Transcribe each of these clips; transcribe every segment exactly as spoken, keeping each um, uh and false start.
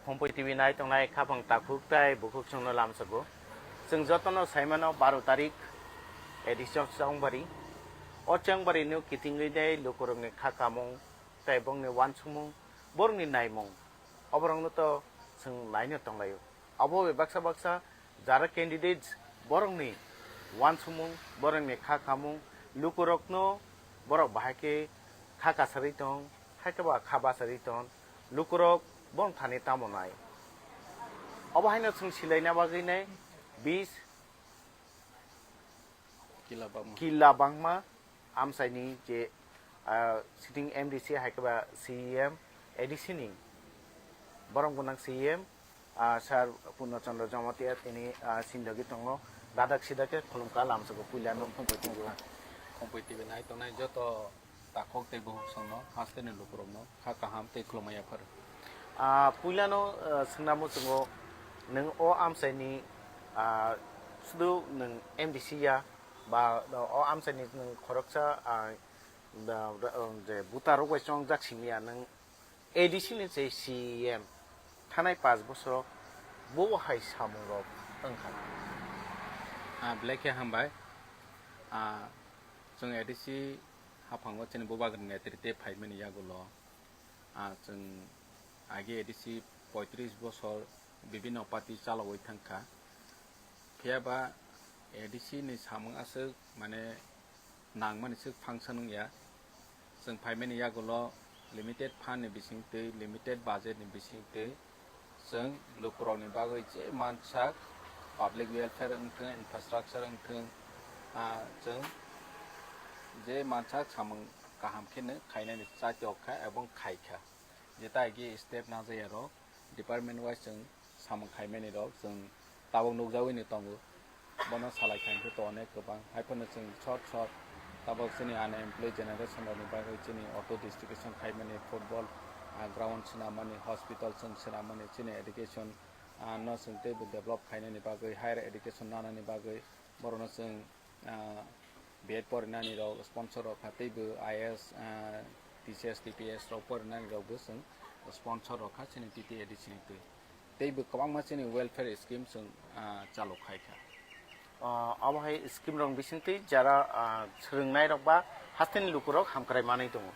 Phompui T V nai tongnai khaphang takhuk tai bukhuk chwngno lamsago. Chwng jotono saimano baro tarik A D C o Chongbari. O Chongbari no kitingwi dei lukurokni kha kamung tai bongni wansukmung, borokni naimung. Oborokno to chwng naino tonglaio. Abo bai baksa baksa jara candidates borokni wansukmung, borokni kha kamung, lukurokno borok bahai khe kha kasarwi tong, hai khe ba kha basarwi tong, lukurok bong thani tamo nai. Obo haino chwng silaina bagwi nai bis Kila bangma. Kila bangma amchaini je, ah, sitting M D C hai khe ba C E M, A D C ni borok gwnang C E M, ah, Sir Purno Chandra Jamatia tini, ah, sindogi tongo. Dadak sida khe khulumkha lamsoko puila no Phompui T V. Phompui T V nai tongnai joto takhuk tei bukhuk songno, hasteni lukurokno kha kaham tei khulumma yaphar. Ah, puilano, ah, swngnamo chwngo, nwng o amchaini, ah, sudu nwng M D C ya, ba o amchaini nwng khoroksa, ah, da, da, um, je buta rok bai chongjak simi ya, nwng A D C ni je C E M thanai pash bosoro bo hai samungrok wngkha. Ah, belai khe hambai. Ah, chwng A D C haphango chini bubagrani netrite phaimani yagulo, ah, chwng age A D C poitris bosor bibinno party chalogwi thangkha. Phiya ba A D C ni samung aswk, mane, nangmani swk function wngya. Chwng phaimani yagulo limited fund ni bisingtwi, limited budget ni bisingtwi chwng lukurokni bagwi je mansak public welfare wngthwng, infrastructure wngthwng, ah, chwng je mansak samung kaham kheno khainani chatiokha ebong khaikha. Jeta agi step najayarok department wise chwng samung khaimani rok chwng tabuk nukjagwi ni tongo. Bono salai kha hwnkhe to onek kwbang. Haiphano chwng short short tabuk chini unemployed generation rokni bagwi chini auto distribution khaimani, football, ah, ground swnamani, hospital chwng swnamani, chini education, ah, no chwng teibo develop khainani bagwi, higher education nanani bagwi borokno chwng, ah, B Ed porinani rok sponsor rok kha, teibo I A S, ah, T C S, T P S rok porinani rokbo chwng sponsor rok kha chini T T A D C ni twi. Teibo kwbangma chini welfare scheme chwng, ah, chalok khai kha. Ah, abo hai scheme rok bisingtwi jara, ah, swrwngnairok ba hasteni lukurok hamkrai manwi tongo.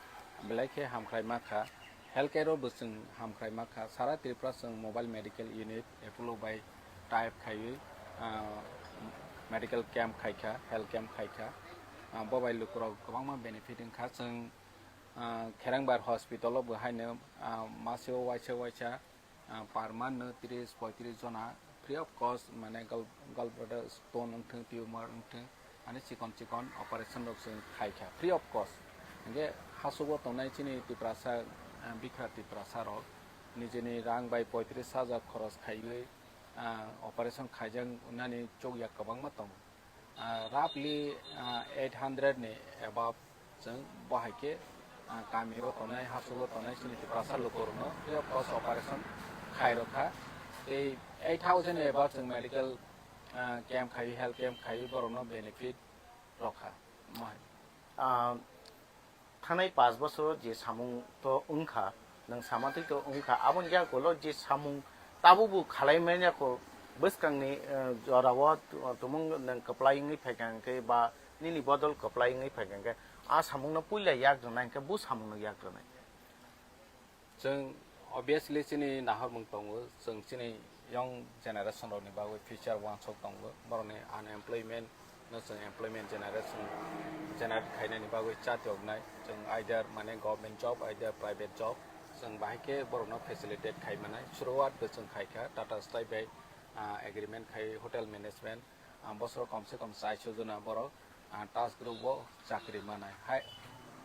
Belai khe hamkrai ma kha. Healthcare o bo chwng hamkrai ma kha. Sara Tripura chwng mobile medical unit Apollo bai tie up khaiwi, ah, medical camp khai kha, health camp khai kha. Ah, bo bai lukurok kwbangma benefit wng kha. Chwng, ah, Kherangbar hospital o bo haino, ah, masio waisa waisa ah, per month no tris poitris jona free of cost, mane gall, gallbladder stone wngthwng, tumor wngthwng, ani chikon chikon operation rok chwng khai kha free of cost. Hingke hasugo tongnai chini Tiprasa, ah, bikra Tiprasa rok nijini rang bai poitris hajar khoros khaiwi, ah, operation khaijak nani chukya kwbangma tongo. Ah, roughly, ah, eight hundred ni above chwng bo hai khe, ah, kami o tongnai, hapsugo tongnai chini Tiprasa lukurokno free of cost operation khai rwkha. Tei eight thousand ni above chwng medical, ah, camp khai, health camp khai borokno benefit rwkha. Mo hai. Ah, thanai pash bosoro je samung to wngkha, nwng samatwi to wngkha, aboni yagulo je samung tabukbo khalai manya kho, bwskangni, eh, jorao t-, tumung nwng kwplai wngwi phaikha hwnkhe ba nini bodol kwplai wngwi phaikha hwnkhe, a samungno puila yak rwnai hwnkhe bo samungno yak rwnai. Chwng obviously chini nahormung tongo, chwng chini young generation rokni bagwi future wansok tongo, borokni unemployment no chwng employment generation generate khainani bagwi chatioknai, chwng either mane government job, either private job, chwng bahai khe borokno facilitate khai manai. Suruwat bo chwng khai kha, Tata Steel bai, ah, agreement khai hotel management, ah, bosoro komse kom chaiso jona borok, ah, task group o chakri manai, hai,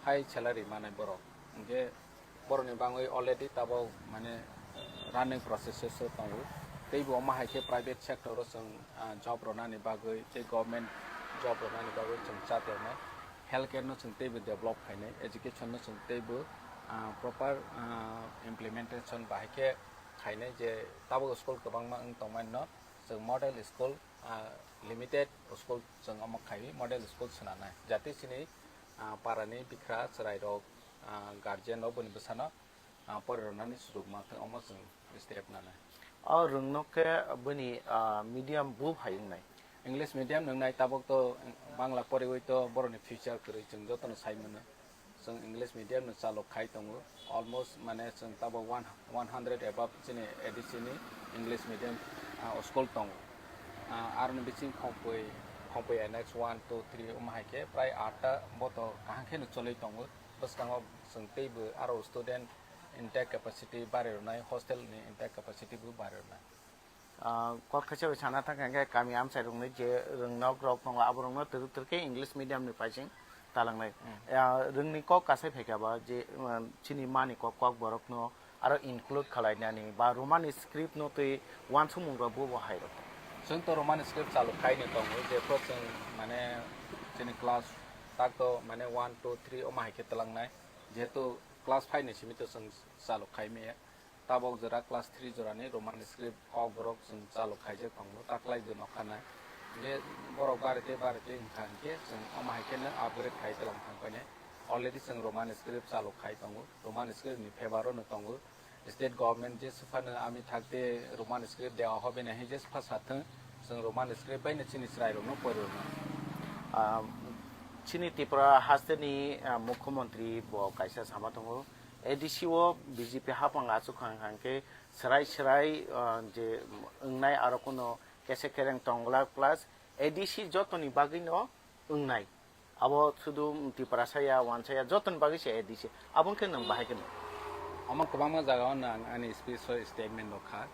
hai salary manai borok. Hingke borokni bangwi already tabok mane running process o tongo. Teibo omo hai khe private sector o chwng, ah, job rwnani bagwi tei government job rwnani bagwi chwng chatonai. Healthcare no chwng teibo develop khainai, education no chwng teibo, ah, proper, ah, implementation bahai khe khainai je tabok school kwbangma wng tongmani no chwng model school, ah, limited school chwng omo khaiwi model school swnamnai. Jate chini, ah, parani bikra chwrairok, ah, guardian rok boni bwsano, ah, pori rwnani sujuk manthwng omo chwng step nanai. O rwngno khe bini, ah, medium bu phai wngnai? English medium nwngnai, tabuk to Bangla poriwi to borokni future kwrwi chwng jotono sai mano. Chwng English medium no chalok khai tongo. Almost mane chwng tabuk one, one hundred above chini A D C ni English medium, ah, school tongo. Ah, aroni bising Khongpui, Khongpui N X one, two, three omo hai khe prai atta boto kaham khe no choli tongo. Bwskango chwng teibo aro student intake capacity bari rwnai, hostel ni intake capacity bo bari rwnai. Ah, kok khaisa bai sana thang khe kami amchai rokni je rwngnok rok tongo, abo rokno twrwk twrwk khe English medium ni paising talangnai. Hmm. Ah, rwngni kok kasai phaikha ba je, ah, chini mani kok, kok borokno aro include khwlainani ba Roman script no twi uansukmung rok bo bo hai rok. Chwng to Roman script chalok khai ni tongo, jephru chwng mane chini class tak to mane one, two, three omo hai khe twlangnai, jehetu class five ni simi to chwng chalok khai maya. Tabok jora class three jorani Roman script kok borok chwng chalok khaijak tongo, taklai de nokha nai. Hingke borok barete barete wngkha hingke chwng omo hai kheno upgrade khai twlang thang painai. Already chwng Roman script chalok khai tongo, Roman script ni favour o no tongo. State government je swphano ami thakte Roman script dewa hobe nai hing je swpha sathwng, chwng Roman script bai no chini chwrai rok no pori rwno. Ah, chini Tripura haste ni, ah, mukhyamantri bo kaisa sama tongo. A D C o B J P hapang achuk hang hang khe serai serai, ah, je wngnai aro kuno kese kereng tongla plus A D C jotoni bagwi no wngnai. Abo sudu Tiprasa ya, wansa ya, jotoni bagwi se A D C. Abo wngkhe nwng bahai khe nwng. Omo kwbangma jaga o nwng ani speech o statement rok kha.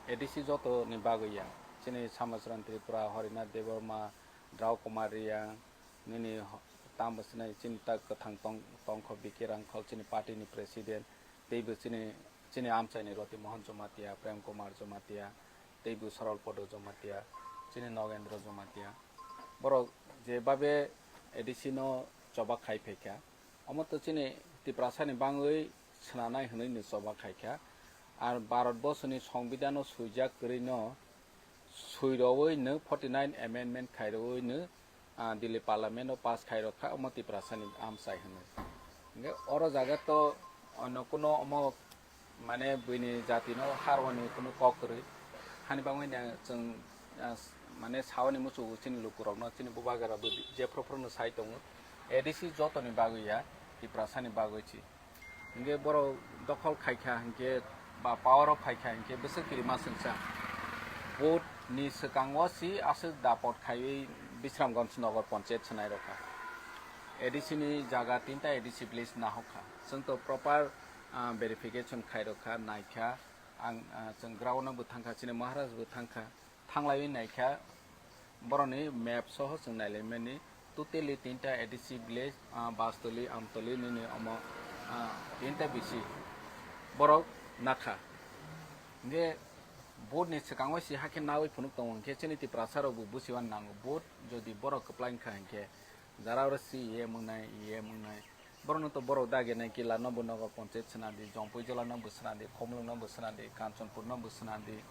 A D C jotoni bagwi ya. Chini Samachran Tripura, Harinath Debbarma, Drau Kumar Reang, nini ho-, tamo sinai chini ta kwthang tong-, tongkho Biki Rangkhol chini party ni president, teibo chini, chini amchaini Roti Mohan Jamatia, Prem Kumar Jamatia, teibo Saral Podo Jamatia, chini Nogendra Jamatia. Borok je babe A D C no choba khai phaikha, omo to chini Tiprasa ni bangwi swnanai hwnwi no choba khaikha. Ar Bharat borsoni Songbidan o swijak kwrwi no swi rwui no forty nine amendment khai rwui no, ah, Delhi Parliament o pass khai rwkha, omo Tiprasa ni amchai hwnwi. Hingke oro jaga to ono kuno omo mane buini jati no harwani kuno kok kwrwi. Hani bagwi no chwng, ah, mane saoni muchungo chini lukurok no, chini bubagra bo je phuru phuru no sai tongo. A D C jotoni bagwi ya, Tiprasa ni bagwi si. Hingke borok dokhol khaikha hingke ba power o phaikha hingke bwswk kirima swngsa. Vote ni swkango si aswk dapot khaiwi Bisramganj Nagar Panchayat swnai rokha. A D C ni jaga tinta A D C village nahokha. Chwng to proper, ah, verification khai rokha, naikha. Ang, ah, chwng ground o bo thangkha, chini Maharaj bo thangkha. Thanglaiwi naikha, borokni map soho chwng nailaimani, totally tinta A D C village, ah, Bastoli, Amtoli nini omo, ah, tinta bisi borok nakha. Hingke vote ni swkango si hakhe nawi phunuk tongo, hingke chini Tiprasa rok bo busiwan nango, vote jodi borok kwplai wngkha hingke, jara oro si E M wngnai, E M wngnai, borokno to borok dagi nai kila no bo nogo panchayat swnadi, Jompui jola no bo swnadi, Khumulwng no bo swnadi, Kanchanpur no bo swnadi,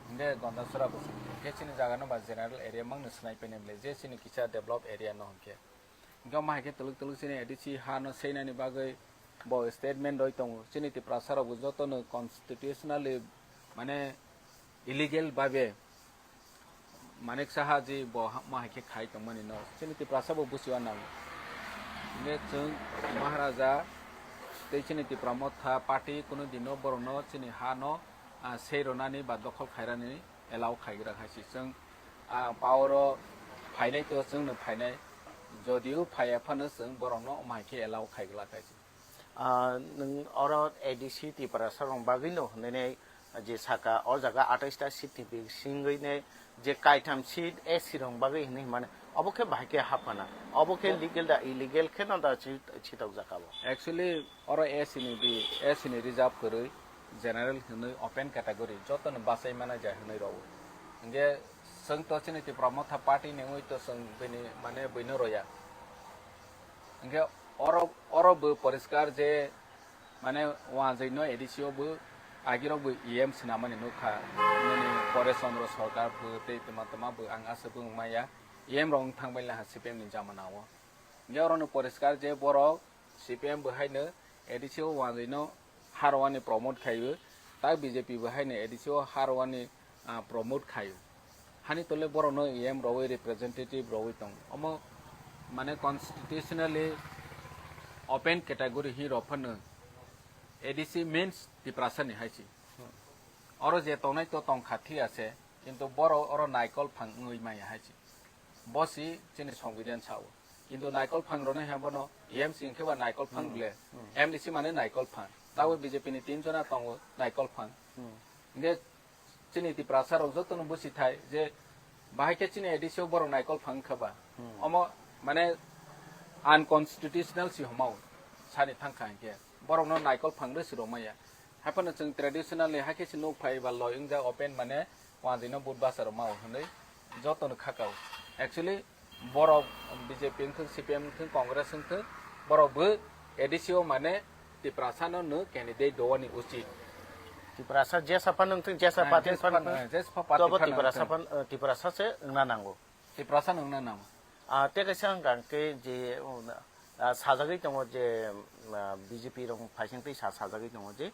hingke Gondasora bo swnadi. Hingke chini jaga no ba general area mang no swnai painai bwle, je chini kisa develop area no hingke. Hingke omo hai khe twlwk twlwk chini A D C ha no seinani bagwi bo statement roi tongo. Chini Tiprasa rok bo joto no constitutionally mane illegal babe Manik Saha ji bo ha-, mo hai khe khai tongmani no chini Tiprasa bo busiwa nango. Hingke chwng Maharaja tei chini Tipra Motha party kunu dino borokno chini ha no, ah, sei rwnani ba dokhol khairani allow khaigra hai se chwng, ah, power o phainai to chwngno phainai, jodio phaiya phano chwng borokno omo hai khe allow khaiglak hai se. Ah, nwng oro A D C Tiprasa rok bagwi no hwnwi nai je saka o jaga atais ta seat ni bisingwi nai je kaitham seat A C rok bagwi hwnwi hwnmani obo khe bahai khe haphana, obo khe legal da illegal khe no da si-, sitok jaka bo. Actually oro A C ni bi, A C ni reserve kwrwi general hwnwi open category joto no bachai mana ja hwnwi rwo. Hingke chwng to chini Tipra Motha party ni wngwi to chwng bini mane buino roya. Hingke oro, oro bo poriskar je mane wanjwi no A D C o bo agirok bo E M swnamani nukha. Nini Paresh Chandra Sarkar bo tei tma tma bo ang aswk bo wngmaya. E M rok wng thangbai laha C P M ni jamana o. Hingke oro no poriskar je borok C P M bo haino A D C o wanjwi no harwani promote khaiwi tak B J P bo haino A D C o harwani, ah, promote khaio. Hani tole borokno E M rwui representative rwui tongo. Omo mane constitutionally open category hi rw phano A D C means Tiprasa ni hai si. Oro je tongnai to tongkha thik ase, kintu borok oro naikol phang wngwi maya hai si. Bo si chini songbidhan sao. Kintu naikol phang rwno he bono E M C hwnkhe ba naikol phang le. M D C mane naikol phang. Tabo B J P ni tin jona tongo naikol phang. Hwnkhe chini Tiprasa rok jotono busi thai je bahai khe chini A D C o borok naikol phang kha ba. Omo mane unconstitutional si homa o sani thang kha hwnkhe. Borokno naikol phang rw si rw maya. Haiphano chwng traditionally hakhe se nuk phai ba loi wngjak open mane wanjwino vote basa rw mao hwnwi jotono khakao. Actually borok B J P wngthwng, C P M wngthwng, Congress wngthwng, borok bo A D C o mane Tiprasano no candidate rwani uchit. Tiprasa jesa phan wngthwng, jesa Ah, party jesa phan phan, wngthwng, ah, jesa pha party tobo phan Tiprasa wngthwng. Phan, eh, Tiprasa se wngna nango. Tiprasa wngna nango. Ah, tei kaisa wngkha hwnkhe je, um, ah, sajagwi tongo je, um, ah, B J P rok phaising twi sa sajagwi tongo je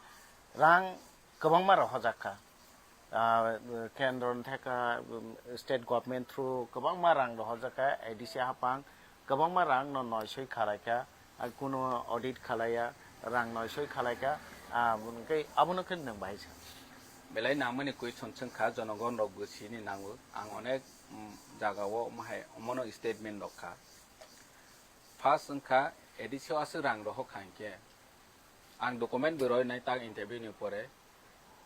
rang kwbangma rohorjak kha. Ah, kendro ni theka, um, state government through kwbangma rang rohorjak kha, A D C haphang kwbangma rang no noisoi khalai kha, ah, kuno audit khalaiya, rang noisoi khalai kha, ah, hwnkhe abono khe nwng bahai sa. Belai nangmani question swngkha, jonogon rok bo sini nango, ang onek, um, jaga o omo hai omono statement rok kha. First wngkha A D C o aswk rang rohor kha hinkhe. Ang document bo roi nai tak interview ni pore.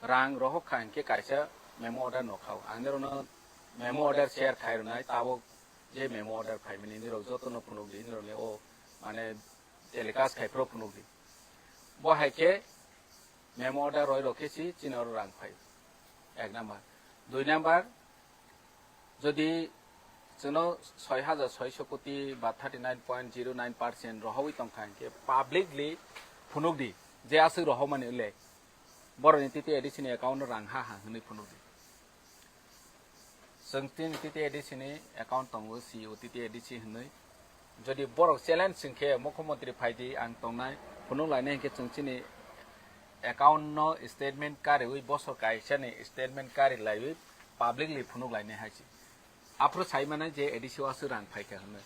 Rang rohor kha hinkhe kaisa memo order no khao. Ang nirokno memo order share khai rwnai tabok je memo order phaimani nirok jotono phunuk di nirokni o mane telecast khai phuru phunuk di. Bo hai khe memo order roi rok khe si chini oro rang phai. Ek number. Dui number, jodi chwngno soi hajar soiso koti ba thirty nine point zero nine percent rohorwi tongkha hinkhe publicly phunuk di je aswk rohormani le borokni T T A D C ni account o rang ha ha hwnwi phunuk di. Chwng tini T T A D C ni account tongo, C E O T T A D C hinwi. Jodi borok challenge singkhe, "Mukhyamantri phaidi, ang tongnai, phunuk lainai," hinkhe chwng chini account no statement kariwi, bosor kaisa ni statement kari laiwi, publicly phunuk lainai hai se. Aphuru sai mano je A D C o aswk rang phaikha hinwi.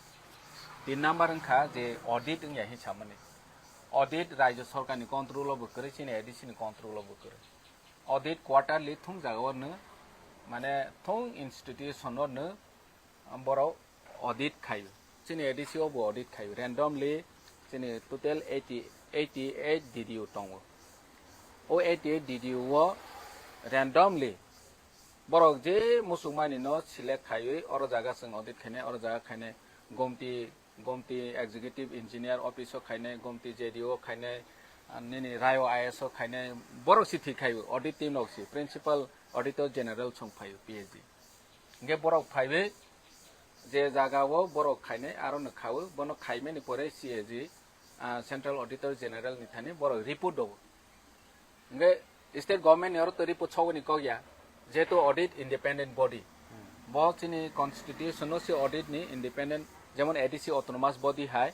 Tin number wngkha je audit wngya hin samani. Audit Rajya Sarkar ni control o bo kwrwi, chini A D C ni control o bo kwrwi. Audit quarterly thung jaga o no, mane thung institution o no borok audit khaio. Chini A D C o bo audit khaio. Randomly chini total eighty, eighty eight D D O tongo. O eighty eight D D O o randomly borok je muchungmani no select khaiwi oro jaga chwng audit khainai, oro jaga khainai, gomti Gomti executive engineer office o khainai, Gomti J D O khainai, ah, nini Rayo I A S o khainai, borok si thwi khaio, audit team rok si, principal auditor general song phaio, P H D. Hingke borok phaiwi je jaga o borok khainai, aro no khaio, bono khaimani pore C A G, ah, Central Auditor General ni thani borok report rwo. Hingke state government ni oro to report sogoni kok ya, jehetu audit independent body. Bo chini constitution no se audit ni independent, jemon A D C autonomous body hai,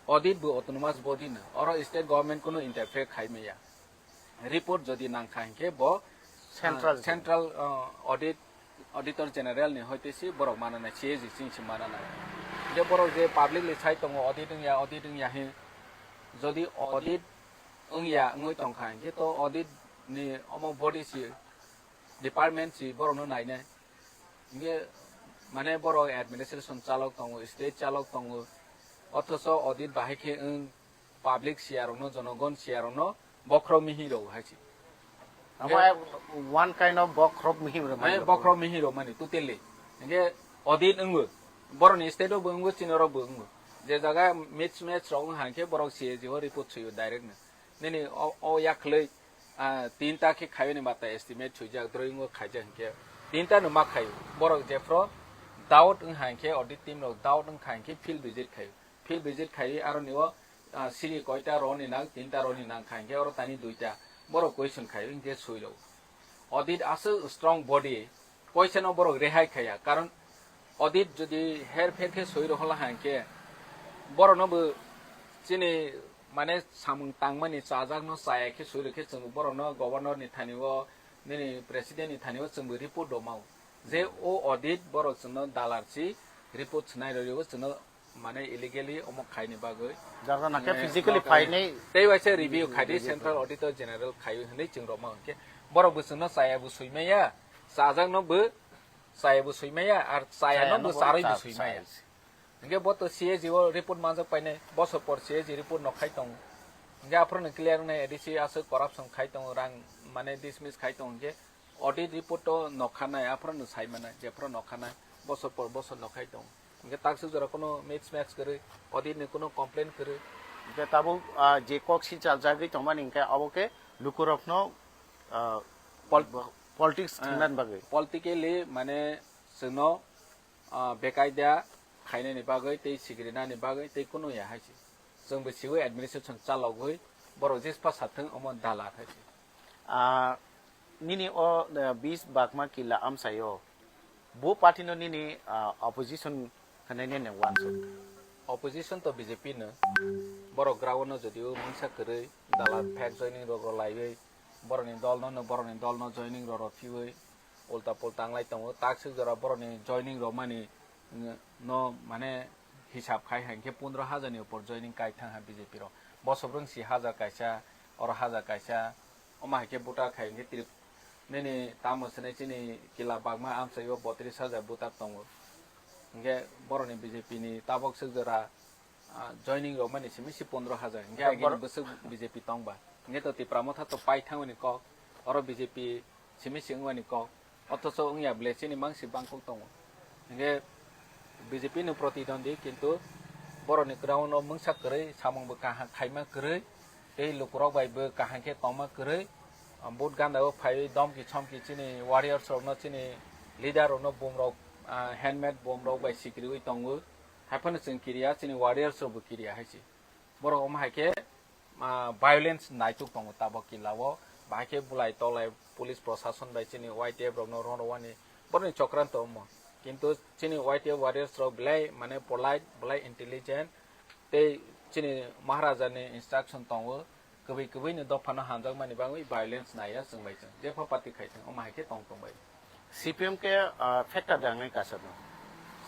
audit bo autonomous body no, oro state government kunu interfere khai maya. Report jodi nangkha hinkhe bo, Central ah, central, ah, audit, auditor general ni hoite si borok mananai, C A G chini si mananai. Je borok je publicly sai tongo, audit wngya, audit wngya hin, jodi audit wngya wngwi tongkha hinkhe to audit ni omo body si, department si borokno nainai. Hinkhe mane borok administration chalok tongo, state chalok tongo, othocho audit bahai khe wng public siyarokno, jonogon siyarokno bokhorok mihi rw hai se. Abo one kind of bokhorok mihi rw mani. Mane bokhorok mihi rw mani totally. Hinkhe audit wngwi, borokni state o bo wngwi, chini oro bo wngwi. Je jaga mismatch rok wng hai khe borok C A G o report swiyo direct no. Nini o, o yakhwlwi, ah, tinta khe khaiwi ni mata estimate swijak, drawing o khaijak hinkhe tinta no ma khaio. Borok jephru doubt wng hai khe audit team rok doubt wng kha hinkhe field visit khaio. Field visit khaiwi aroni o, ah, siri koita roni nang, tinta roni nang kha hinkhe oro tani duita. Borok question khaiwi hinkhe swi rw. Audit aswk strong body, koisa no borok rehai khaiya, karon audit jodi her pher khe soi rohola hai khe borok no bo chini mane samung tangmani chajakno chaya khe suri khe chwng borokno governor ni thani o, nini president ni thani o chwngbo report rw mao. Je o audit borok chwngno dalar si report swnai rw o chwngno mane illegally omo khaini bagwi. Jarga na khe physically phainai. Tei waisa review khaidi, Central Auditor General khaio hinwi chwng rw mao. Hwnkhe borok bo chwngno chaya bo sui maya, chajakno bo chaya bo sui maya, ar chaya no bo charwi bo sui maya. Hingke bo to C A G o report manjak paine, bosor por C A G report nok khai tongo. Hingke aphuru no clear wngnai A D C aswk corruption khai tongo, rang mane dismiss khai tongo, hingke audit report to nok khanai, aphuru no sai manai, jephuru nok khanai, bosor por bosor nok khai tongo. Hingke takswk jora kuno mix match kwrwi, audit ni kuno complain kwrwi. Hingke tabuk, ah, je kok si chaljagwi tongmani hingke abo khe lukurokno, ah, politics thwngna bagwi. Politically mane chwngno ah, bekaida khainani bagwi tei sigrinani bagwi tei kunu ya hai se. Chwng bo siwi administration chalogwi borok jespa sathwng omo dalar hai se. Ah, nini o, eh, bis bakma kila amsaio. Bo party no nini, ah, opposition khanai nene wansuk. Opposition to B J P no. Borok ground no jodio mungsa kwrwi dalar fake joining rok rw laiwi borokni dol no, no borokni dol no joining rw rw phiwi ulta pulta wnglai tongo. Takswk jora borokni joining rwmani, mm, no mane hisab khai hai khe pondro hajar ni upor joining kai thang ha B J P rok. Bosor rwng si hajar kaisa, oro hajar kaisa, omo hai khe voter khai hwnkhe trip nini tamo swnai chini kila bagma amchaio botris hajar voter tongo. Hwnkhe borokni B J P ni tabok swk jora ah, joining rok mani simi si pondro hajar. Hingke agini bwswk B J P tong ba. Hingke to Tipra Motha to pai thangmani kok. Oro B J P simi si wngmani kok. Othocho wngya ble chini mangsi bangkok tongo. Hingke B J P ni protidwandi kintu borokni ground o mungsa kwrwi samung bo kaham khaima kwrwi tei lukurok bai bo kaham khe tongma kwrwi. Ah, vote ganda o phaiwi domki somki chini warriors rokno chini leader rokno bum rok, ah, handmade bom rok bai sikriwi tongo. Haiphano chwng kiriya, chini warriors rokbo kiriya hai se. Borok omo hai khe, ah, violence naituk tongo tabok kila o. Bahai khe bulai toklai police prosason bai chini Y T F rokno ron rwani borokni chokranto omo. Kintu chini Y T F warriors rok belai mane polite, belai intelligent tei chini Maharaja ni instruction tongo. Kwbwi kwbwi ni dopha no hamjakmani bagwi violence naiya chwng bai chwng. Jepha party khai thang, omo hai khe tong tong bai. C P M khe, ah, factor da wngnai kaisa no?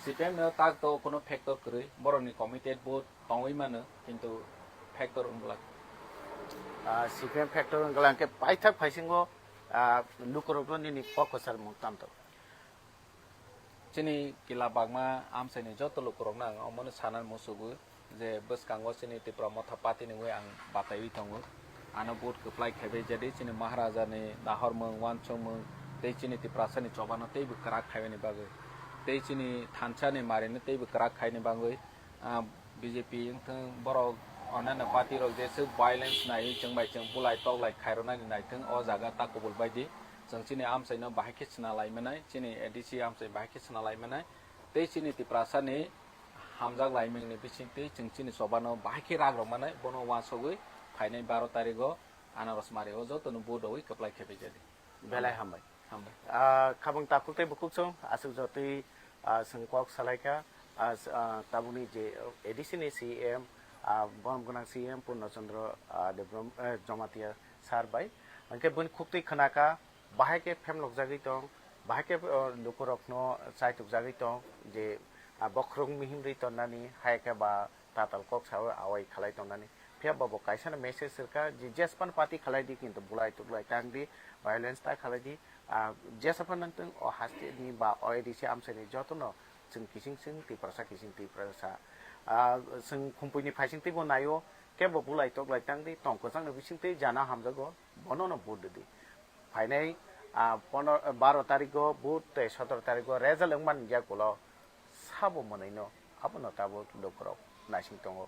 C P M no tak to kuno factor kwrwi, borokni committed bo tongwi mano, kintu factor wng glak. Ah, C P M factor wng glak, hwnkhe paithak phaisingo, ah, lukurokno nini kok kwchar mung tamto. Chini kila bagma amchaini joto lukurokno ang omono sana musugo je bwskango chini Tipra Motha Party ni wngwi ang bataiwi tongo. Ano vote kwplai khaibai jadi chini Maharaja ni nahormung, wansukmung tei chini Tiprasa ni chobano teibo kwrak khaibani bagwi. Tei chini thansa ni mari no teibo kwrak khaini bagwi. Ah, B J P wngthung, borok onano party rok jeswk violence naiwi chwng bai chwng bulai toklai khairoknani naithung, o jaga ta kubul baidi. Chwng chini amchaino bahai khe swnalai manai, chini A D C amchai bahai khe swnalai manai, tei chini Tiprasa ni hamjak laimung ni bisingtwi chwng chini chobano bahai khe rak rok manai, bono wansugwi phainai baro tarigo Anaros Mari o jotono vote rogwi kwplai khe bai jadi. Belai hambai. Hambai. Ah, khabang takhuk tei bukhuk chwng aswk jotwi, ah, chwng kok salaikha, ah, s-, ah, tabukni je A D C ni C M, ah, borom gwnang C M Purno Chandra, ah, Debrom-, eh, Jamatia sir bai. Hwnkhe bini khuktwi khwnakha, bahai khe phemlokjagwi tong, bahai khe, oh, lukurokno chaitukjagwi tong, je, ah, bokhorok mihimrwi tonnani, hai khe ba tatal kok sao awai khalai tongnani. Phiya ba bo kaisa no message sirkha je jespan party khalai di, kintu bulai tuklai tang di, violence ta khalai di. Ah, jesaphano nangtwng o haste ni ba o A D C amchai ni joto no chwng kising chwng Tiprasa kising Tiprasa. Ah, chwng khumpui ni phaising twi bo naio, kebo bulai tuklai tang di, tong kwchang ni bising twi jana hamjago, bono no vote di. Phainai, ah, pondro, baro tarigo vote tei sotoro tarigo result wngmani yakulo sabo mwnwino abono tabuk lukurok naising tongo.